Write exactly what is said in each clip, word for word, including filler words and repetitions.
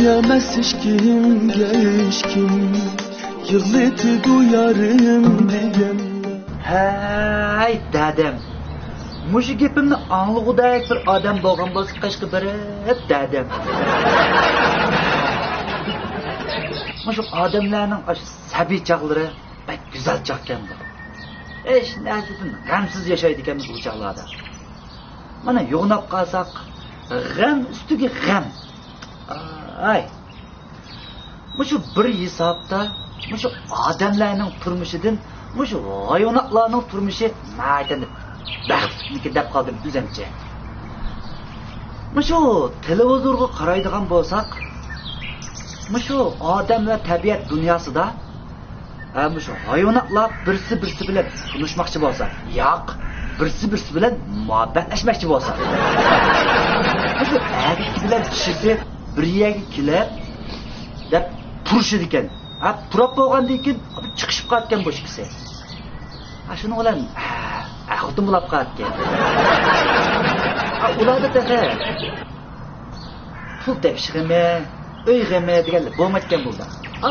ئەمەس ھېچكىمگە ھېچكىم، يىغلىتىدۇ يارىم دېگەن. ھەي، دادام. مۇشۇ گېپىمنى ئاڭلىغۇدەك بىر ئادەم بولغان بولسا قېشىغا بېرىپ، دادام. مۇشۇ ئادەملەرنىڭ ئاشۇ سەبىي چاغلىرى بەك گۈزەل چاغكەن بۇ. ھېچ نەرسىدىن غەمسىز ياشايدىكەنمىز ئۇ چاغلاردا. مانا يوغىناپ قالساق، غەم ئۈستىگە غەم. ئاي. مۇشۇ بىر ھېسابتا، مۇشۇ ئادەملەرنىڭ تۇرمۇشىدىن مۇشۇ ھايۋاناتلارنىڭ تۇرمۇشى ناھايىتى بەختلىكمىكىن دەپ قالدىم ئۆزۈمچە. مۇشۇ تېلېۋىزورغا قارايدىغان بولساق، مۇشۇ ئادەم ۋە تەبىئەت دۇنياسىدا، ھە، مۇشۇ ھايۋاناتلار بىرسى-بىرسى بىلەن تونۇشماقچى بولسا، ياق، بىرسى-بىرسى بىلەن مۇھەببەتلەشمەكچى بولسا، مۇشۇ ئەركىسى بىلەن چىشىسى بىر يەرگە كېلىپ، دەپ پۇرىشىدىكەن. ھە، پۇراپ بولغاندىن كېيىن چىقىشىپ قالىدىكەن بۇ ئىككىسى. ھە، شۇنىڭ بىلەن، ھە، خوتۇن بولاپ قالىدىكەن. ھە، ئۇلاردا تېخى پۇل تېپىش غېمى، ئۆي غېمى دېگەنلەر بولمايدىكەن بۇلار. ھە،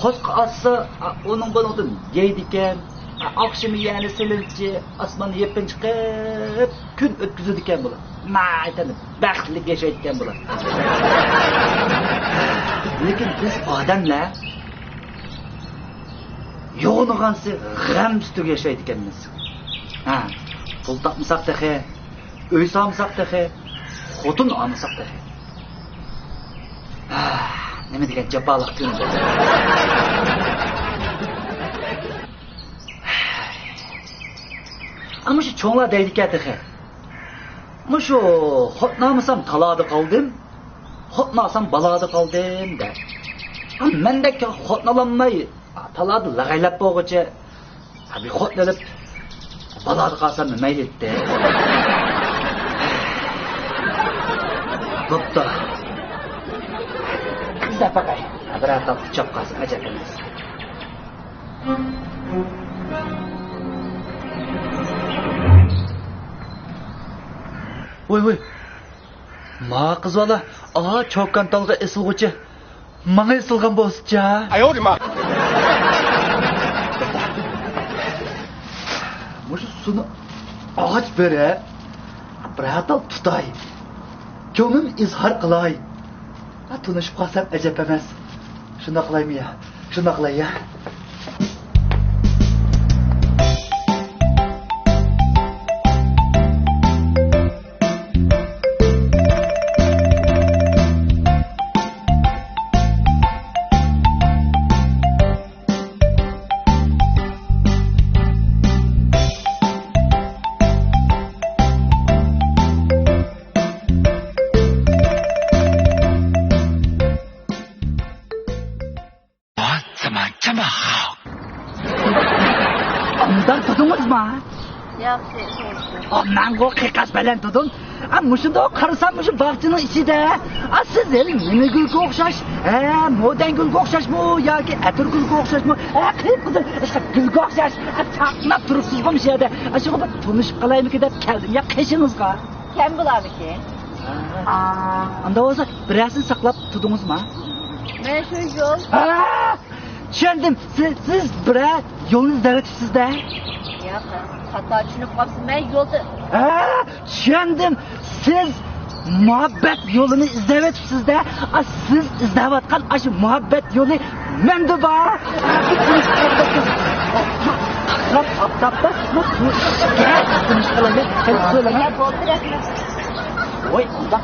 قوسقا ئاتسا، ھە، ئۇنىڭ بۇنىڭدىن يەيدىكەن. ھە، ئاخشىمى يەنە سېلىنچى، ئاسمان يېپىنچىقىپ، كۈن ئۆتكۈزىدىكەن بۇلار. ناھايىتى بەختلىك ياشايدىكەن بۇلار. لېكىن بىز ئادەملەر يوغىنىغانسېرى غەم ئۈستىگە ياشايدىكەنمىز. ھە، پۇل تاپمىساق تېخى، ئۆي سالمىساق تېخى، خوتۇن ئالمىساق تېخى. ھە، نېمە دېگەن جاپالىق كۈن بۇ. ئەمما شۇ چوڭلار دەيدىكەن تېخى. مۇشۇ خوتۇن ئالمىسام تالادا قالدىم، خوتۇن ئالسام بالادا قالدىم دەپ. ھە، مەندەك خوتۇن ئالالماي تالادا لاغايلاپ بولغۇچە، ھە، بىر خوتۇن ئېلىپ بالادا قالسام مەيلى ئىدى. بوپتۇ. ئىزدەپ باقاي. بىرەر تال ئۇچراپ قالسا ئەجەب ئەمەس. ۋوي، ۋوي. ما قىز بالا، ئا، چوكان تالغا ئېسىلغۇچە ماڭا ئېسىلغان بولسىچە. ئاياۋرىما. مۇشۇ سۇنى ئاغاچ بېرىپ، بىرەر تال تۇتاي. كۆڭلۈمنى ئىزھار قىلاي. ھە، تونۇشۇپ قالسام ئەجەب ئەمەس. شۇنداق قىلايمۇ يا؟ شۇنداق قىلاي يا. ئاندار تۇدۇڭىزما؟ ياخشى، توغرا. ئا، مەنغۇ قىيقاس بەلەن تۇدۇم. ئا، مۇشۇنداق قارىسام، مۇشۇ باغچىنىڭ ئىچىدە. ئا، سىز ھېلى نېمە گۈلگە ئوخشاش؟ ھە، مودەن گۈلگە ئوخشاشمۇ ياكى ئەتىر گۈلگە ئوخشاشمۇ؟ ھە، قىپقىزىل ئىشقا گۈلگە ئوخشاش. ئا، چاقناپ تۇرۇپسىزغۇ مۇشۇ يەردە. ئا، شۇڭا بىر تونۇشۇپ قالايمىكىن دەپ كەلدىم. يا قېشىڭىزغا. كەم بولارمىكىن؟ ئاندا بولسا بىرەرسىنى ساقلاپ تۇردىڭىزما؟ مەن شۇ يول. ھە! چۈشەندىم. سىز، سىز بىرەر يولنى ئىزدەۋېتىپسىز-دە. ياق، خاتا چۈشىنىپ قاپسىز. مەن يولدا. ھە! چۈشەندىم. سىز مۇھەببەت يولىنى ئىزدەۋېتىپسىز-دە. ئا، سىز ئىزدەۋاتقان ئاشۇ مۇھەببەت يولى مەندە بار. قاقراپ ئاپتاپتا سىزنى تونۇشقا تونۇشقا يا، بولدى، رەھمەت. ۋاي، ئۇنداق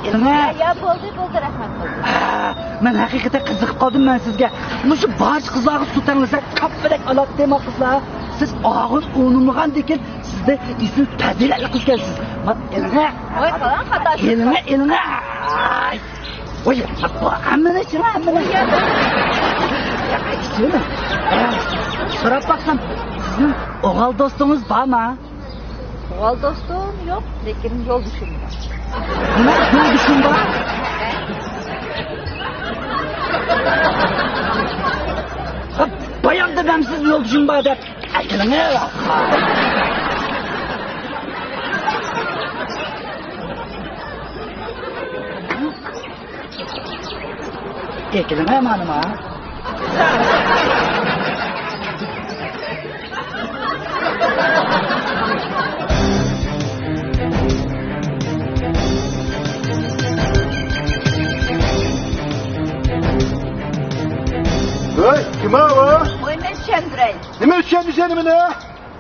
ئېلىڭە. يا، بولدى، بولدى، رەھمەت، بولدى. ھە، مەن ھەقىقەتەن قىزىقىپ قالدىم مەن سىزگە. مۇشۇ بارچە قىزلارغا سۇ تەڭلىسە، كاپپىدەك ئالاتتى ما قىزلار. سىز ئاغۇن ئۇنىمىغاندىكىن سىزدە ئېسىل پەزىلەتلىك قىزكەنسىز. مانا ئېلىڭە. ۋاي، قالاڭ خاتا. ئېلىڭە، ئېلىڭە. ئاي. ۋاي، بۇ ھەممىنى ئىچىڭە، ھەممىنى. ۋاي، يا. ئىچىڭە. ئە، سوراپ باقسام، سىزنىڭ ئوغۇل دوستىڭىز بارمۇ؟ ئوغۇل دوستۇم يوق، لېكىن يولدىشىم بار. نېمە؟ يولدىشىم بار؟ بايام دېدىم سىز يولدىشىم بار دەپ. ئەكىلىڭە. ئېكىلىڭ ئەمانىما. ھەي، كىم ئاۋۇ؟ ۋاي، مەن چۈشەندۈرەي. نېمە چۈشەندۈرسەن نېمىنى؟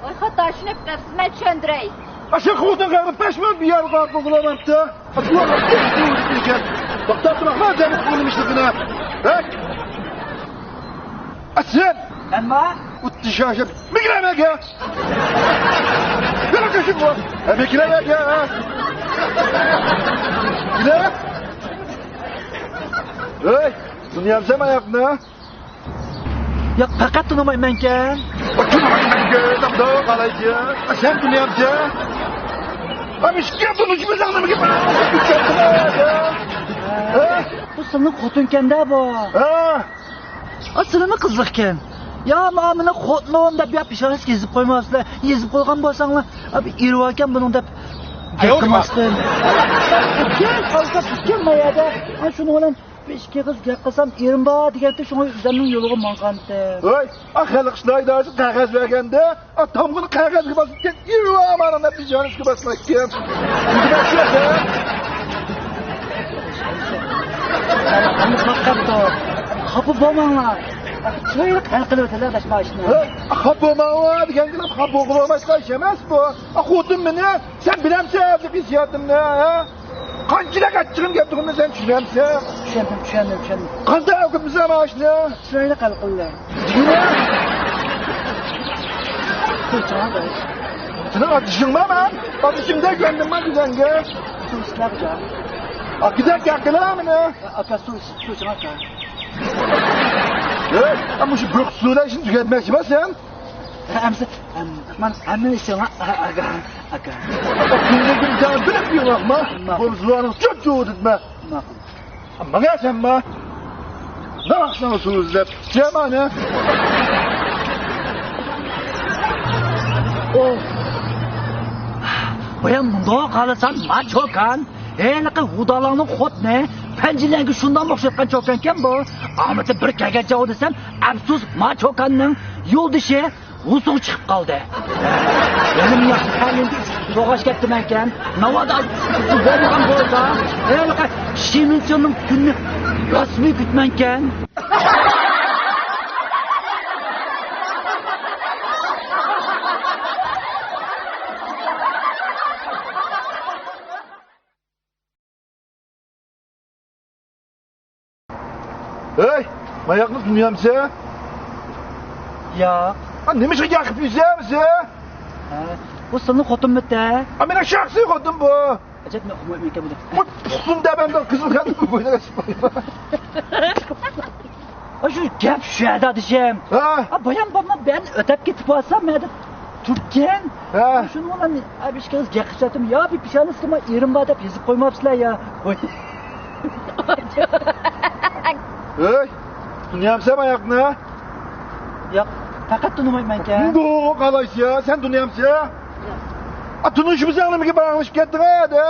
ۋاي، خاتا چۈشىنىپ قاپسىز، مەن چۈشەندۈرەي. ئاشۇ خوتۇن قېرى پەشمەن بىر يەرگە بارىپ قوغلىمامتى. توختاپ تۇرۇڭ، مەن دەپ قويدۇم ئىشلىقىنى. ھەي! ئەسلەن! مەنما؟ ئۇتتى شاشىپ، مىگرەمەگە! يالا كۆشۈپ بول! ھە، مىگرەمەگە! ھەي! دۇنيامسەن ئاياقنى؟ ياق، پەقەت تونۇمايمەنكەن. تونۇمايمەنكەن، دەپدۇ، قالايچى. سەن دۇنيامچى. ئەمىشكە تونۇشمىساڭ نېمىگە بارىسەن؟ ھە؟ بۇ سېنىڭ خوتۇنكەن-دە بۇ. ھە؟ ئا، سېنىڭمۇ قىزىقكەن. يا، مانا مېنىڭ خوتۇنۇم دەپ يا پېشانىسىگە يېزىپ قويماپسىلەر. يېزىپ قويغان بولساڭلار، ئا، بىر ئېرىۋالكەن بۇنىڭ دەپ گەپ قىلماستىن. كەل، قالسا كەل ما يەردە. ئا، شۇنىڭ بىلەن بىر ئىككى قىز گەپ قىلسام، ئېرىم بار دېگەنتى، شۇڭا ئۆزۈمنىڭ يولىغا ماڭغانتىم. ھەي، ئا، خەلق ئىشلار ئىدارىسى قەغەز بەرگەندە، ئا، تامغىنى قەغەزگە باسىدىكەن، ئېرىم بار مانا دەپ پېشانىسىگە باسمايدىكەن. خاپا بولماڭلار. چىرايلىق ھەل قىلىۋېتىڭلار دەشما ئىشنى. ھەي، خاپا بولماڭلار دېگەنگە خاپا بولغىلى بولمايدىغان ئىش ئەمەس بۇ. ئا، خوتۇن مېنى، سەن بىلەمسەن ھازىر ھېسسىياتىمنى، ھە؟ قانچىلىك ئاچچىقىم كەپتىغىنىنى سەن چۈشىنەمسەن؟ چۈشەندىم، چۈشەندىم، چۈشەندىم. قانداق ئۆكۈنمىسەن مانا ئىشنى؟ چىرايلىق ھەل قىلدى. سېنىڭ ئاتىشىڭما مەن؟ ئاتىشىمدەك كۆندۈڭما دېگەنگە؟ سۇ ئىچمەك جان. ئاكىدەك گەپ قىلە مېنى. ئاكا، سۇ ئىچ، سۇ ئىچىڭ ئاكا. ھەي، مۇشۇ بىر قۇسۇردا ئىشنى تۈگەتمەكچىما سەن؟ ئەمسە، ئەم، مانا ھەممىنى ئىچىڭ ئاكا، ئاكا. كۈندە كۈن جان بىلىپ يۈرمەكما. ماقۇل. بۇ زۇۋانىڭ چوت چوت ئېتمە. ماقۇل. ماڭا سەنما؟ ناۋاقسان سۇ ئىزدەپ ئىچەمەن. ئوھ. بايام مۇنداق قارىسام، ما چوكان. ھېلىقى ھۇدالاڭنىڭ خوتۇنى پەنجىلەرگە شۇنداق ئوخشاتقان چوكانكەن بۇ. ئامىتى بىر كەلگەن چاغ دېسەم، ئەپسۇس، ما چوكاننىڭ يولدىشى ھۇسۇغا چىقىپ قالدى. يەنە ياخشى تەلىيىمگە توغاش كەتتىمەنكەن. ناۋادا بولمىغان بولسا، ھېلىقى شىمىنچىنىڭ كۈنىنى رەسمىي كۈتىمەنكەن. ھەي، ماياقنى تونۇيامسەن؟ ياق. ئا، نېمە ئىشقا ياقىپ يۈرسەن سەن؟ ھە، بۇ سېنىڭ خوتۇنمىتە؟ ئا، مېنىڭ شەخسىي خوتۇن بۇ. ئەجەب، مەن ئۇقمايمەنكەن بۇنى. ئۇ پۇخسۇن دەپ ئەمدى قىزىل خەت بوينىغا سىپايما. ئا، شۇ گەپ شۇ يەردە، ئادىشىم. ھە؟ ئا، بايام بابا بەن ئۆتەپ كېتىپ بارسام، مەدە تۇرۇپكەن. ھە. شۇنىڭ بىلەن ئا، بىر ئىككىڭىز گەپ قىلىشاتتىم. يا بىر پېشانىسىغا ئېرىم بار دەپ يېزىپ قويماپسىلەر يا. ھەي، تونۇيامسەن ئاياقنى؟ ياق، پەقەت تونۇمايمەنكەن. بۇ قالايسى يا، سەن تونۇيامسەن؟ ياق. ئا، تونۇشمىساڭ نېمىگە پاراڭلىشىپ كەتتىڭ ھەدە؟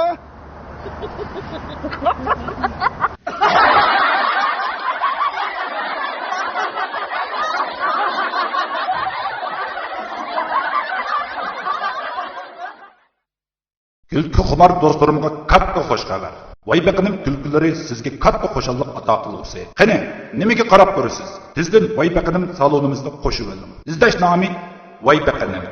كۈلكىخۇمار دوستلىرىمغا كاتتا خوش خەۋەر. ۋاي بېقىنىم كۈلكىلىرى سىزگە كاتتا خۇشاللىق ئاتا قىلغۇسى. قېنى، نېمىگە قاراپ تۇرىسىز؟ تېزدىن ۋاي بېقىنىم سالونىمىزنى قوشۇۋېلىڭ. ئىزدەش نامى ۋاي بېقىنىم.